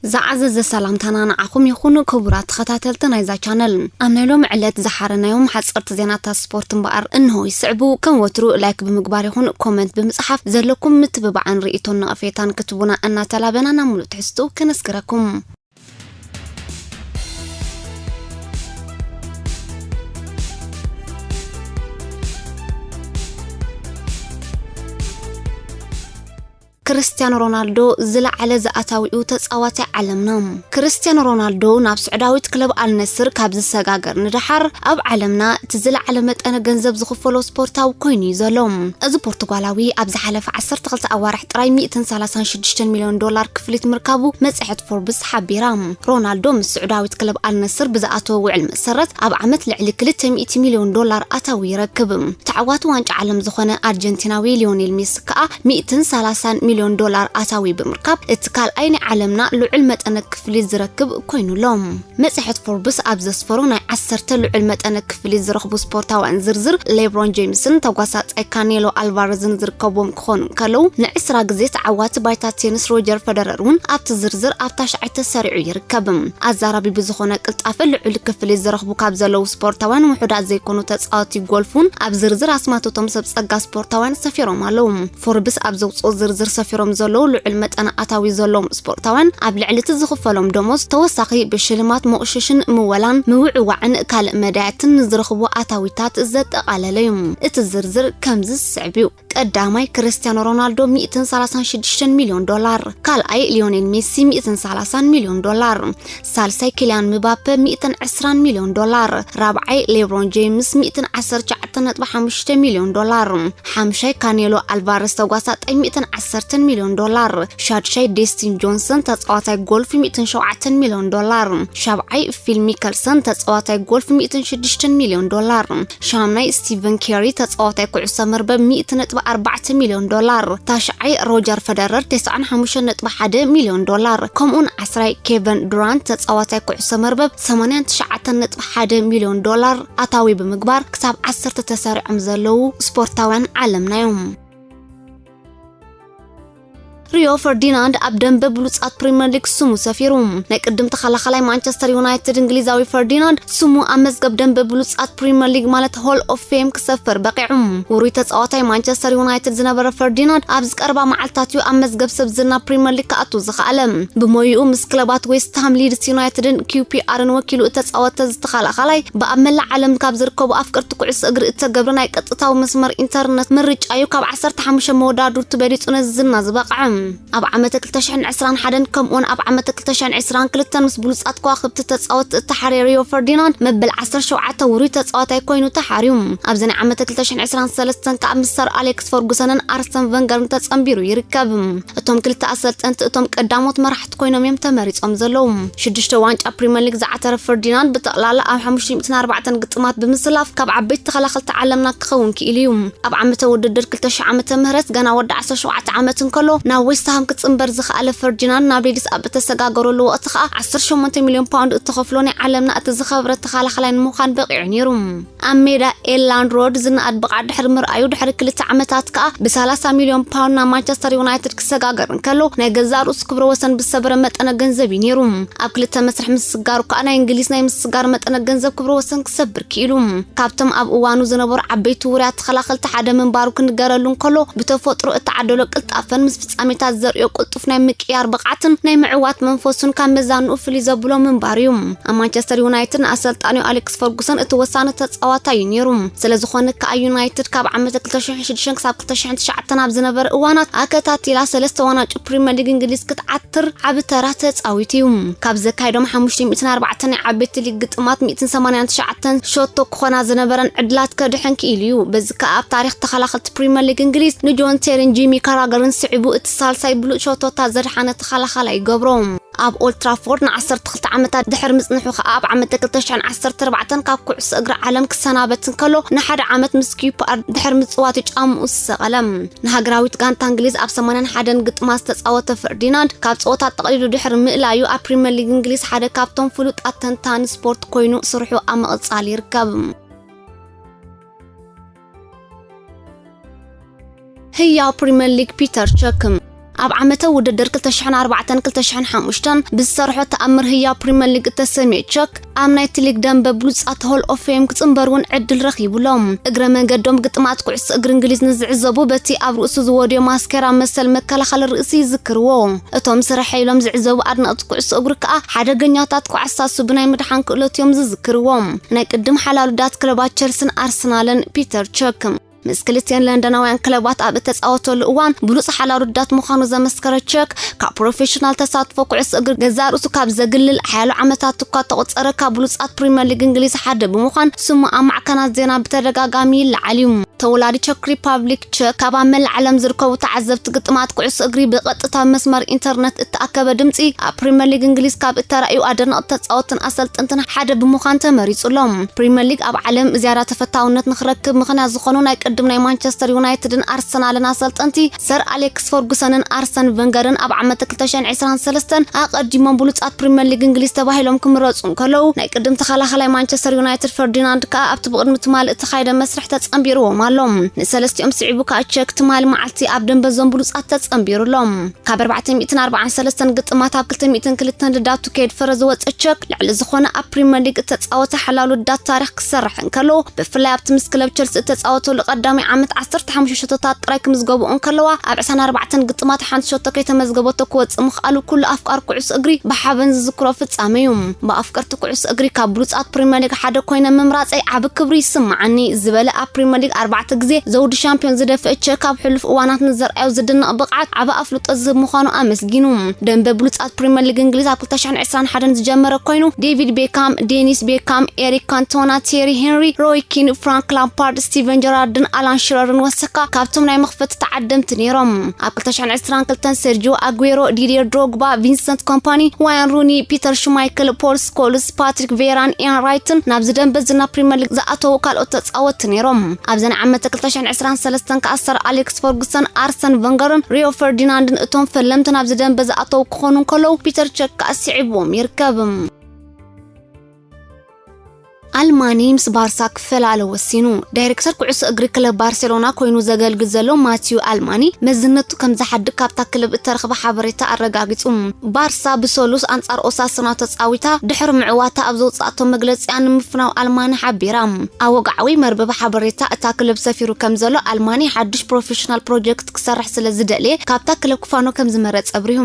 ዝዓዘዘ ሰላምታና ንዓኹም ይኹን ክቡራት ተኸታተልቲ ናይዛ ቻነል። ኣብ ናይ ሎሚ ዕለት ዝሓረናዮም ሓጸርቲ ዜናታት ስፖርት እምበኣር እንሆ ይስዕቡ። ከም ወትሩ ላይክ ብምግባር ይኹን ኮመንት ብምጽሓፍ ዘለኩም ምትብባዕን ርእይቶን ነቐፌታን ክትቡና እናተላበና ናብ ሙሉእ ትሕዝትኡ ከነስግረኩም። ክርስቲያኖ ሮናልዶ ዝለዓለ ዝኣታዊኡ ተጻዋታይ ዓለምና። ክርስቲያኖ ሮናልዶ ናብ ስዑዳዊት ክለብ ኣልነስር ካብ ዝሰጋገር ንደሓር ኣብ ዓለምና እቲ ዝለዓለ መጠነ ገንዘብ ዝኽፈሎ ስፖርታዊ ኮይኑ እዩ ዘሎ። እዚ ፖርቱጋላዊ ኣብ ዝሓለፈ ዓሰርተ ክልተ ኣዋርሕ ጥራይ ሚእትን ሰላሳን ሽዱሽተን ሚልዮን ዶላር ክፍሊት ምርካቡ መጽሔት ፎርብስ ሓቢራ። ሮናልዶ ምስ ስዑዳዊት ክለብ ኣልነስር ብዝኣተዎ ውዕል መሰረት ኣብ ዓመት ልዕሊ ክልተ ሚእቲ ሚልዮን ዶላር ኣታዊ ይረክብ። ተዓዋቲ ዋንጫ ዓለም ዝኾነ ኣርጀንቲናዊ ሊዮኔል ሜሲ ከኣ ሚእትን ሰላሳን ሚልዮን ዶላር ኣታዊ ብምርካብ እቲ ካልኣይ ናይ ዓለምና ልዑል መጠነ ክፍሊት ዝረክብ ኮይኑ ኣሎ። መጽሔት ፎርብስ ኣብ ዘስፈሮ ናይ ዓሰርተ ልዑል መጠነ ክፍሊት ዝረኽቡ ስፖርታውያን ዝርዝር ሌብሮን ጄምስን ተጓሳጻይ ካኔሎ ኣልቫረዝን ዝርከብዎም ክኾኑ እንከለዉ፣ ንዕስራ ግዜ ተዓዋቲ ባይታ ቴኒስ ሮጀር ፈደረር እውን ኣብቲ ዝርዝር ኣብ ታሽዓይ ተሰሪዑ ይርከብ። ኣዛራቢ ብዝኾነ ቅልጣፈ ልዑል ክፍሊት ዝረኽቡ ካብ ዘለዉ ስፖርታውያን ውሑዳት ዘይኮኑ ተጻወቲ ጎልፍ እውን ኣብ ዝርዝር ኣስማትቶም ሰብ ጸጋ ስፖርታውያን ሰፊሮም ኣለዉ። ፎርብስ ኣብ ዘውጽኦ ዝርዝር ሰፊሮም ዘለዉ ልዑል መጠን ኣታዊ ዘለዎም ስፖርታውያን ኣብ ልዕሊ እቲ ዝኽፈሎም ደሞዝ ተወሳኺ ብሽልማት መቑሽሽን ምወላን ምውዕዋዕን ካልእ መዳያትን ንዝረኽቡ ኣታዊታት ዘጠቓለለ እዩ። እቲ ዝርዝር ከምዚ ዝስዕብ እዩ። ቀዳማይ ክርስቲያኖ ሮናልዶ ሚእትን ሰላሳን ሽዱሽተን ሚልዮን ዶላር፣ ካልኣይ ሊዮኔል ሜሲ ሚእትን ሰላሳን ሚልዮን ዶላር፣ ሳልሳይ ኪልያን ምባፔ ሚእትን ዕስራን ሚልዮን ዶላር፣ ራብዓይ ሌብሮን ጄምስ ሚእትን ዓሰርተ ትሽዓተ ነጥቢ ሓሙሽተ ሚልዮን ዶላር፣ ሓምሻይ ካኔሎ ኣልቫረስ ተጓሳጣይ ሚእትን ዓሰርተን ሚልዮን ዶላር፣ ሻድሻይ ዴስቲን ጆንሰን ተጻዋታይ ጎልፍ ሚእትን ሸውዓተን ሚልዮን ዶላር፣ ሻብዓይ ፊል ሚከልሰን ተጻዋታይ ጎልፍ ሚእትን ሽዱሽተን ሚልዮን ዶላር፣ ሻምናይ ስቲቨን ኬሪ ተጻዋታይ ኩዕሶ መርበብ ሚእቲ ነጥቢ ኣርባዕተ ሚልዮን ዶላር፣ ታሽዓይ ሮጀር ፈደረር ተስዓን ሓሙሽተን ነጥቢ ሓደ ሚልዮን ዶላር፣ ከምኡውን ዓስራይ ኬቨን ዱራንት ተጻዋታይ ኩዕሶ መርበብ ሰማንያን ትሽዓተን ነጥቢ ሓደ ሚልዮን ዶላር ኣታዊ ብምግባር ክሳብ ዓሰርተ ተሰሪዖም ዘለዉ ስፖርታውያን ዓለምና እዮም። ሪዮ ፈርዲናንድ ኣብ ደንበ ብሉጻት ፕሪምየር ሊግ ስሙ ሰፊሩ። ናይ ቅድም ተኸላኸላይ ማንቸስተር ዩናይትድ እንግሊዛዊ ፈርዲናንድ ስሙ ኣብ መዝገብ ደንበ ብሉጻት ፕሪምየር ሊግ ማለት ሆል ኦፍ ፌም ክሰፍር በቂዑ። ውሩይ ተጻዋታይ ማንቸስተር ዩናይትድ ዝነበረ ፈርዲናንድ ኣብዚ ቀረባ መዓልታት እዩ ኣብ መዝገብ ሰብ ዝና ፕሪምየር ሊግ ክኣቱ ዝኸኣለ። ብሞይኡ ምስ ክለባት ዌስትሃም፣ ሊድስ ዩናይትድን ኪውፒኣርን ወኪሉ እተጻወተ ዝተኸላኸላይ ብኣብ መላእ ዓለም ካብ ዝርከቡ ኣፍቀርቲ ኩዕሶ እግሪ እተገብረ ናይ ቀጥታዊ መስመር ኢንተርነት ምርጫ እዩ ካብ ዓሰርተ ሓሙሽተ መወዳድርቱ በሊጹ ነዚ ዝና ዝበቕዐ። ኣብ ዓመተ ክልተ ሽሕን ዕስራን ሓደን ከምኡውን ኣብ ዓመተ ክልተ ሽሕን ዕስራን ክልተን ምስ ብሉጻት ከዋኽብቲ ተጻወትቲ እተሓርየ ሪዮ ፈርዲናንድ መበል ዓሰርተ ሸውዓተ ውሩይ ተጻዋታይ ኮይኑ ተሓርዩ። ኣብዚ ናይ ዓመተ ክልተ ሽሕን ዕስራን ሰለስተን ከኣ ምስ ሰር ኣሌክስ ፈርጉሰንን ኣርሰን ቨንገርን ተጸንቢሩ ይርከብ። እቶም ክልተ ኣሰልጠንቲ እቶም ቀዳሞት መራሕቲ ኮይኖም እዮም ተመሪጾም ዘለዉ። ሽዱሽተ ዋንጫ ፕሪምየር ሊግ ዝዓተረ ፈርዲናንድ ብጠቕላላ ኣብ ሓሙሽተ ሚእትን ኣርባዕተን ግጥማት ብምስላፍ ካብ ዓበይቲ ተኸላኸልቲ ዓለምና ክኸውን ክኢሉ እዩ። ኣብ ዓመተ ውድድር ክልተ ሽሕ ዓመተ ምህረት ገና ወዲ ዓሰርተ ሸውዓተ ዓመት እንከሎ ናብ ዌስትሃም ክጽንበር ዝኸኣለ ፈርዲናንድ ናብ ሊድስ ኣብ እተሰጋገረሉ ወቕቲ ከኣ ዓሰርተ ሸሞንተ ሚልዮን ፓውንድ እተኸፍሎ ናይ ዓለምና እቲ ዝኸበረ ተኸላኸላይ ንምዃን በቒዑ ነይሩ። ኣብ ሜዳ ኤላንድ ሮድ ዝነኣድ ብቕዓት ድሕሪ ምርኣዩ ድሕሪ ክልተ ዓመታት ከኣ ብሰላሳ ሚልዮን ፓውንድ ናብ ማንቸስተር ዩናይትድ ክሰጋገር እንከሎ ናይ ገዛእ ርእሱ ክብረ ወሰን ብዝሰበረ መጠነ ገንዘብ እዩ ነይሩ። ኣብ ክልተ መስርሕ ምስጋሩ ከኣ ናይ እንግሊዝ ናይ ምስጋር መጠነ ገንዘብ ክብረ ወሰን ክሰብር ክኢሉ። ካብቶም ኣብ እዋኑ ዝነበሩ ዓበይቲ ውሩያት ተኸላኸልቲ ሓደ ምንባሩ ክንገረሉ እንከሎ ብተፈጥሮ እተዓደሎ ቅልጣፈን ምስ ፍጻሜታት ዘርእዮ ቅልጡፍ ናይ ምቅያር ብቕዓትን ናይ ምዕዋት መንፈሱን ካብ መዛንኡ ፍልይ ዘብሎ ምንባሩ እዩ። ኣብ ማንቸስተር ዩናይትድ ንኣሰልጣኒኡ ኣሌክስ ፈርጉሰን እቲ ወሳኒ ተጻዋታይ እዩ ነይሩ። ስለ ዝኾነ ከኣ ዩናይትድ ካብ ዓመተ ክልተ ሽሕን ሽዱሽተን ክሳብ ክልተ ሽሕን ትሽዓተን ኣብ ዝነበረ እዋናት ኣከታቲላ ሰለስተ ዋናጩ ፕሪምየር ሊግ እንግሊዝ ክትዓትር ዓቢ ተራ ተጻዊቱ እዩ። ካብ ዘካየዶም ሓሙሽተ ሚእትን ኣርባዕተን ናይ ዓበይቲ ሊግ ግጥማት ሚእትን ሰማንያን ትሽዓተን ሸቶ ክኾና ዝነበረን ዕድላት ከድሕን ክኢሉ እዩ። በዚ ከኣ ኣብ ታሪኽ ተኸላኸልቲ ፕሪምየር ሊግ እንግሊዝ ንጆን ቴሪን ጂሚ ካራገርን ስዒቡ እቲ ሳልሳይ ብሉጽ ሸቶታት ዘድሓነ ተኸላኻላይ ይገብሮ። ኣብ ኦልትራፎርድ ንዓሰርተ ክልተ ዓመታት ድሕሪ ምጽንሑ ከኣ ኣብ ዓመተ ክልተ ሽሕን ዓሰርተ ኣርባዕተን ካብ ኩዕሶ እግሪ ዓለም ክሰናበት እንከሎ ንሓደ ዓመት ምስ ኪውፒኣር ድሕሪ ምጽዋቱ ጫምኡ ዝሰቐለ። ንሃገራዊት ጋንታ እንግሊዝ ኣብ ሰማንያን ሓደን ግጥማት ዝተጻወተ ፈርዲናንድ ካብ ጸወታ ጠቕሊሉ ድሕሪ ምእላዩ ኣብ ፕሪምየር ሊግ እንግሊዝ ሓደ ካብቶም ፍሉጣት ተንታኒ ስፖርት ኮይኑ ስርሑ ኣብ ምቕጻል ይርከብ። ህያው ፕሪምየር ሊግ ፒተር ቸክ። ኣብ ዓመተ ውድድር ክልተ ሽሕን ኣርባዕተን ክልተ ሽሕን ሓሙሽተን ብዝሰርሖ ተኣምር ህያው ፕሪምየር ሊግ እተሰምየ ቸክ፣ ኣብ ናይቲ ሊግ ደንበ ብሉጻት ሆል ኦፍ ፌም ክጽንበር እውን ዕድል ረኺቡሎም። እግረ መንገዶም ግጥማት ኩዕሶ እግሪ እንግሊዝ ንዝዕዘቡ በቲ ኣብ ርእሱ ዝወድዮ ማስኬራ መሰል መከላኸሊ ርእሲ ይዝክርዎ። እቶም ስርሐይ ኢሎም ዝዕዘቡ ኣድነቕቲ ኩዕሶ እግሪ ከኣ ሓደገኛታት ክዓሳሱ ብናይ ምድሓን ክእለት እዮም ዝዝክርዎም። ናይ ቅድም ሓላሉዳት ክለባት ቸልስን ኣርሰናልን ፒተር ቸክ ምስ ክልቲኤን ለንደናውያን ክለባት ኣብ እተጻወተሉ እዋን ብሉጽ ሓላሉት ዳት ምዃኑ ዘመስከረ ቸክ፣ ካብ ፕሮፌሽናል ተሳትፎ ኩዕሶ እግሪ ገዛእ ርእሱ ካብ ዘግልል ሓያሎ ዓመታት እኳ ተቖጸረ፣ ካብ ብሉጻት ፕሪምየር ሊግ እንግሊዝ ሓደ ብምዃን ስሙ ኣብ ማዕከናት ዜና ብተደጋጋሚ ይለዓል እዩ። ተወላዲ ቸክ ሪፓብሊክ ቸክ፣ ካብ ኣብ መላእ ዓለም ዝርከቡ ተዓዘብቲ ግጥማት ኩዕሶ እግሪ ብቐጥታ መስመር ኢንተርነት እተኣከበ ድምጺ፣ ኣብ ፕሪምየር ሊግ እንግሊዝ ካብ እተራእዩ ኣደነቕቲ ተጻወትን ኣሰልጠንትን ሓደ ብምዃን ተመሪጹ ኣሎ። ፕሪምየር ሊግ ኣብ ዓለም ዝያዳ ተፈታውነት ንኽረክብ ምኽንያት ዝኾኑ ናይ ቅድም ናይ ማንቸስተር ዩናይትድን ኣርሰናልን ኣሰልጠንቲ ሰር ኣሌክስ ፈርጉሰንን ኣርሰን ቨንገርን ኣብ ዓመት ክልተ ሽሕን ዕስራን ሰለስተን ኣቐዲሞም ብሉጻት ፕሪምየር ሊግ እንግሊዝ ተባሂሎም ክምረጹ እንከለዉ፣ ናይ ቅድም ተኸላኸላይ ማንቸስተር ዩናይትድ ፈርዲናንድ ከኣ ኣብቲ ብቕድሚ ትማሊ እተኻየደ መስርሕ ተጸንቢርዎም ኣሎ። ንሰለስቲኦም ስዒቡ ከኣ ቸክ ትማሊ መዓልቲ ኣብ ደንበ እዞም ብሉጻት ተጸንቢሩ ኣሎ። ካብ ኣርባዕተ ሚእትን ኣርባዓን ሰለስተን ግጥማት ኣብ ክልተ ሚእትን ክልተን ልዳቱ ከየድፈረ ዝወጸ ቸክ፣ ልዕሊ ዝኾነ ኣብ ፕሪምየር ሊግ እተጻወተ ሓላሉ ዳት ታሪኽ ክሰርሕ እንከሎ፣ ብፍላይ ኣብቲ ምስ ክለብ ቸልሲ እተጻወተሉ ቀዳማይ ዓመት ዓሰርተ ሓሙሽተ ሸቶታት ጥራይ ክምዝገቡ እንከለዋ፣ ኣብ ዕስራን ኣርባዕተን ግጥማት ሓንቲ ሸቶ ከይተመዝገበቶ ክወጽእ ምኽኣሉ ኩሉ ኣፍቃሪ ኩዕሶ እግሪ ብሓበን ዝዝክሮ ፍጻመ እዩ። ብኣፍቀርቲ ኩዕሶ እግሪ ካብ ብሉጻት ፕሪምየር ሊግ ሓደ ኮይነ ምምራጸይ ዓቢ ክብሪ ይስምዓኒ ዝበለ፣ ኣብ ፕሪምየር ሊግ ኣርባዕተ ግዜ ዘውዲ ሻምፒዮን ዝደፍአ ቸክ፣ ኣብ ሕሉፍ እዋናት ንዘርኣዮ ዝድነቕ ብቕዓት ዓቢ ኣፍልጦ ዝህብ ምዃኑ ኣመስጊኑ። ደንበ ብሉጻት ፕሪምየር ሊግ እንግሊዝ ኣብ ክልተ ሽሕን ዕስራን ሓደን ዝጀመረ ኮይኑ፣ ዴቪድ ቤካም፣ ዴኒስ ቤካም፣ ኤሪክ ካንቶና፣ ቴሪ ሄንሪ፣ ሮይ ኪን፣ ፍራንክ ላምፓርድ፣ ስቲቨን ጀራርድን ኣላን ሽረርን ወሰካ ካብቶም ናይ መኽፈቲ ተዓደምቲ ነይሮም። ኣብ ክልተ ሽሕን ዕስራን ክልተን ሴርጂዮ ኣጉዌሮ፣ ዲዲየር ድሮግባ፣ ቪንሰንት ኮምፓኒ፣ ዋያን ሩኒ፣ ፒተር ሽማይክል፣ ፖል ስኮልስ፣ ፓትሪክ ቬራን ኢያን ራይትን ናብዚ ደንበ ዝና ፕሪምየር ሊግ ዝኣተዉ ካልኦት ተጻወትቲ ነይሮም። ኣብዘን ዓመተ ክልተ ሽሕን ዕስራን ሰለስተን ከኣ ሰር ኣሌክስ ፈርጉሰን፣ ኣርሰን ቨንገርን ሪዮ ፈርዲናንድን እቶም ፈለምቲ ናብዚ ደንበ ዝኣተዉ ክኾኑ እንከለዉ፣ ፒተር ቸክ ከኣ ስዒብዎም ይርከብ። ኣልማኒ ምስ ባርሳ ክፈላለ ወሲኑ። ዳይሬክተር ኩዕሶ እግሪ ክለብ ባርሴሎና ኮይኑ ዘገልግል ዘሎ ማቲዩ ኣልማኒ መዝነቱ ከም ዝሓድግ ካብታ ክለብ እተረኽበ ሓበሬታ ኣረጋጊጹ። ባርሳ ብሰሉስ ኣንጻር ኦሳሱና ተጻዊታ ድሕሪ ምዕዋታ ኣብ ዘውጻእቶ መግለጺኣ ንምፍናው ኣልማኒ ሓቢራ። ኣብ ወግዓዊ መርበብ ሓበሬታ እታ ክለብ ሰፊሩ ከም ዘሎ፣ ኣልማኒ ሓድሽ ፕሮፌሽናል ፕሮጀክት ክሰርሕ ስለ ዝደልየ ካብታ ክለብ ክፋኖ ከም ዝመረጸ ኣብሪሁ።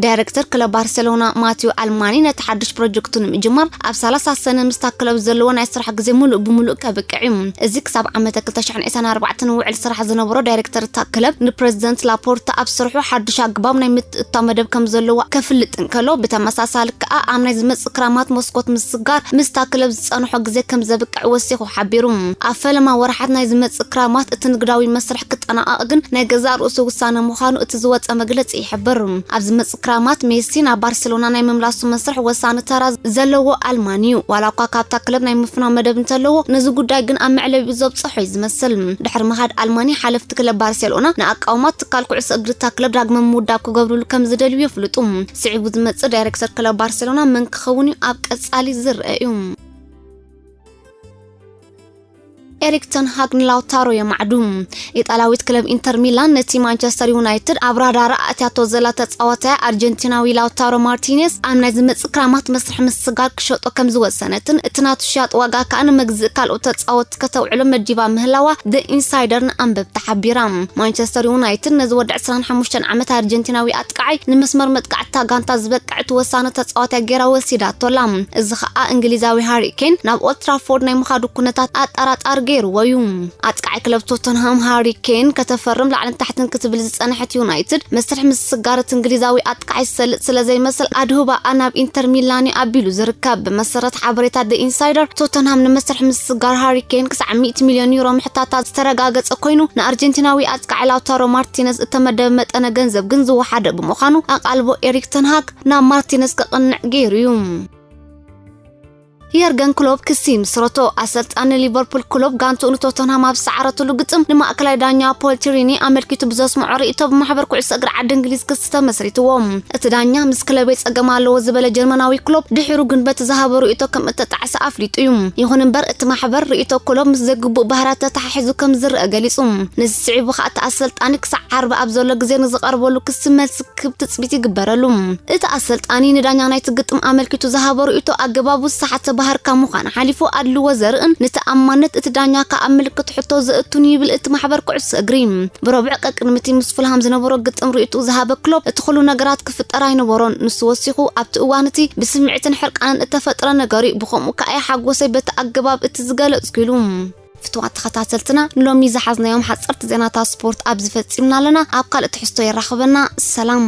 ዳይሬክተር ክለብ ባርሴሎና ማቲዮ ኣልማኒ ነቲ ሓድሽ ፕሮጀክቱ ንምጅማር ኣብ ሰላሳ ሰነ ምስታ ክለብ ዘለዎ ናይ ስራሕ ግዜ ምሉእ ብምሉእ ከብቅዕ እዩ። እዚ ክሳብ ዓመተ ክልተ ሽሕን ዕስራን ኣርባዕተን ውዕል ስራሕ ዝነበሮ ዳይሬክተር እታ ክለብ ንፕረዚደንት ላፖርታ ኣብ ስርሑ ሓድሽ ኣገባብ ናይ ምትእትታው መደብ ከም ዘለዎ ከፍልጥ እንከሎ፣ ብተመሳሳሊ ከኣ ኣብ ናይ ዝመጽእ ክራማት መስኮት ምስጋር ምስታ ክለብ ዝጸንሖ ግዜ ከም ዘብቅዕ ወሲኹ ሓቢሩ። ኣብ ፈለማ ወርሓት ናይ ዝመጽእ ክራማት እቲ ንግዳዊ መስርሕ ክጠናቐቕ ግን ናይ ገዛእ ርእሱ ውሳነ ምዃኑ እቲ ዝወጸ መግለጺ ይሕብር። ኣብ ዝመጽእ ክራማት ሜሲ ናብ ባርሴሎና ናይ ምምላሱ መስርሕ ወሳኒ ተራ ዘለዎ ኣልማኒ እዩ። ዋላ እኳ ካብታ ክለብ ናይ ምፍናው መደብ እንተለዎ፣ ነዚ ጉዳይ ግን ኣብ መዕለቢኡ ዘብጽሖ እዩ ዝመስል። ድሕሪ ምኻድ ኣልማኒ፣ ሓለፍቲ ክለብ ባርሴሎና ንኣቃውማ ትካል ኩዕሶ እግሪ እታ ክለብ ዳግመ ምውዳብ ክገብርሉ ከም ዝደልዩ የፍልጡ። ስዒቡ ዝመጽእ ዳይሬክተር ክለብ ባርሴሎና መን ክኸውን እዩ ኣብ ቀጻሊ ዝረአ እዩ። ኤሪክ ተን ሃግ ንላውታሮ የማዕዱ። ኢጣልያዊት ክለብ ኢንተር ሚላን ነቲ ማንቸስተር ዩናይትድ ኣብ ራዳራ ኣእትያቶ ዘላ ተጻዋታይ ኣርጀንቲናዊ ላውታሮ ማርቲኔዝ ኣብ ናይ ዝመጽእ ክራማት መስርሕ ምስጋር ክሸጦ ከም ዝወሰነትን እቲ ናቱ ሽያጥ ዋጋ ከኣ ንመግዝኢ ካልኦት ተጻወትቲ ከተውዕሎ መዲባ ምህላዋ ደ ኢንሳይደር ንኣንበብቲ ሓቢራ። ማንቸስተር ዩናይትድ ነዚ ወዲ ዕስራን ሓሙሽተን ዓመት ኣርጀንቲናዊ ኣጥቃዓይ ንመስመር መጥቃዕታ ጋንታ ዝበቅዕ እቲ ወሳኒ ተጻዋታይ ገይራ ወሲዳቶ ኣላ። እዚ ኸኣ እንግሊዛዊ ሃሪ ኬን ናብ ኦልትራፎርድ ናይ ምኻዱ ኩነታት ኣጠራጣሪ ገይርዎ እዩ። ኣጥቃዓይ ክለብ ቶተንሃም ሃሪ ኬን ከተፈርም ላዕልን ታሕትን ክትብል ዝጸንሐት ዩናይትድ፣ መስርሕ ምስጋር እቲ እንግሊዛዊ ኣጥቃዓይ ዝሰልጥ ስለ ዘይመስል ኣድህባኣ ናብ ኢንተር ሚላን እዩ ኣቢሉ ዝርከብ። ብመሰረት ሓበሬታ ደ ኢንሳይደር፣ ቶተንሃም ንመስርሕ ምስጋር ሃሪ ኬን ክሳዕ ሚእቲ ሚልዮን ዩሮ ምሕታታ ዝተረጋገጸ ኮይኑ፣ ንኣርጀንቲናዊ ኣጥቃዓይ ላውታሮ ማርቲነዝ እተመደበ መጠነ ገንዘብ ግን ዝወሓደ ብምዃኑ፣ ኣቓልቦ ኤሪክ ተን ሃግ ናብ ማርቲነዝ ከቕንዕ ገይሩ እዩ። የርገን ክሎፕ ክሲ ምስረቶ። ኣሰልጣኒ ሊቨርፑል ክሎፕ ጋንትኡ ንቶተንሃም ኣብ ዝሰዓረትሉ ግጥም ንማእከላይ ዳኛ ፖል ቲሪኒ ኣመልኪቱ ብዘስምዖ ርእይቶ ብማሕበር ኩዕሶ እግሪ ዓዲ እንግሊዝ ክሲ ተመስሪትዎ። እቲ ዳኛ ምስ ክለበይ ጸገም ኣለዎ ዝበለ ጀርመናዊ ክሎፕ ድሕሩ ግን በቲ ዝሃቦ ርእይቶ ከም እተጣዕሰ ኣፍሊጡ እዩ። ይኹን እምበር እቲ ማሕበር ርእይቶ ክሎፕ ምስ ዘይግቡእ ባህርያት ተተሓሒዙ ከም ዝረአ ገሊጹ። ነዚ ስዒቡ ከኣ እቲ ኣሰልጣኒ ክሳዕ ዓርቢ ኣብ ዘሎ ግዜ ንዝቐርበሉ ክሲ መልሲ ክብ ትጽቢት ይግበረሉ። እቲ ኣሰልጣኒ ንዳኛ ናይቲ ግጥም ኣመልኪቱ ዝሃቦ ርእይቶ ኣገባቡ ዝሰሓተ ባህርካ ምዃን ሓሊፉ ኣድልዎ ዘርእን ንተኣማነት እቲ ዳኛ ከኣ ኣብ ምልክት ሕቶ ዘእቱን ይብል እቲ ማሕበር ኩዕሶ እግሪ። ብረቡዕ ቀቅድሚ እቲ ምስ ፉልሃም ዝነበሮ ግጥም ርእይትኡ ዝሃበ ክሎፕ እቲ ኩሉ ነገራት ክፍጠር ኣይነበሮን። ንሱ ወሲኹ ኣብቲ እዋን እቲ ብስምዒትን ሕርቃንን እተፈጥረ ነገር እዩ። ብኸምኡ ከኣ ሓጎሰይ በቲ ኣገባብ እቲ ዝገለጽኩ ኢሉ። ፍትዋት ተኸታተልትና፣ ሎሚ ዝሓዝናዮም ሓጸርቲ ዜናታት ስፖርት ኣብዚ ፈጺምና ኣለና። ኣብ ካልእ ትሕዝቶ የራኽበና። ሰላም።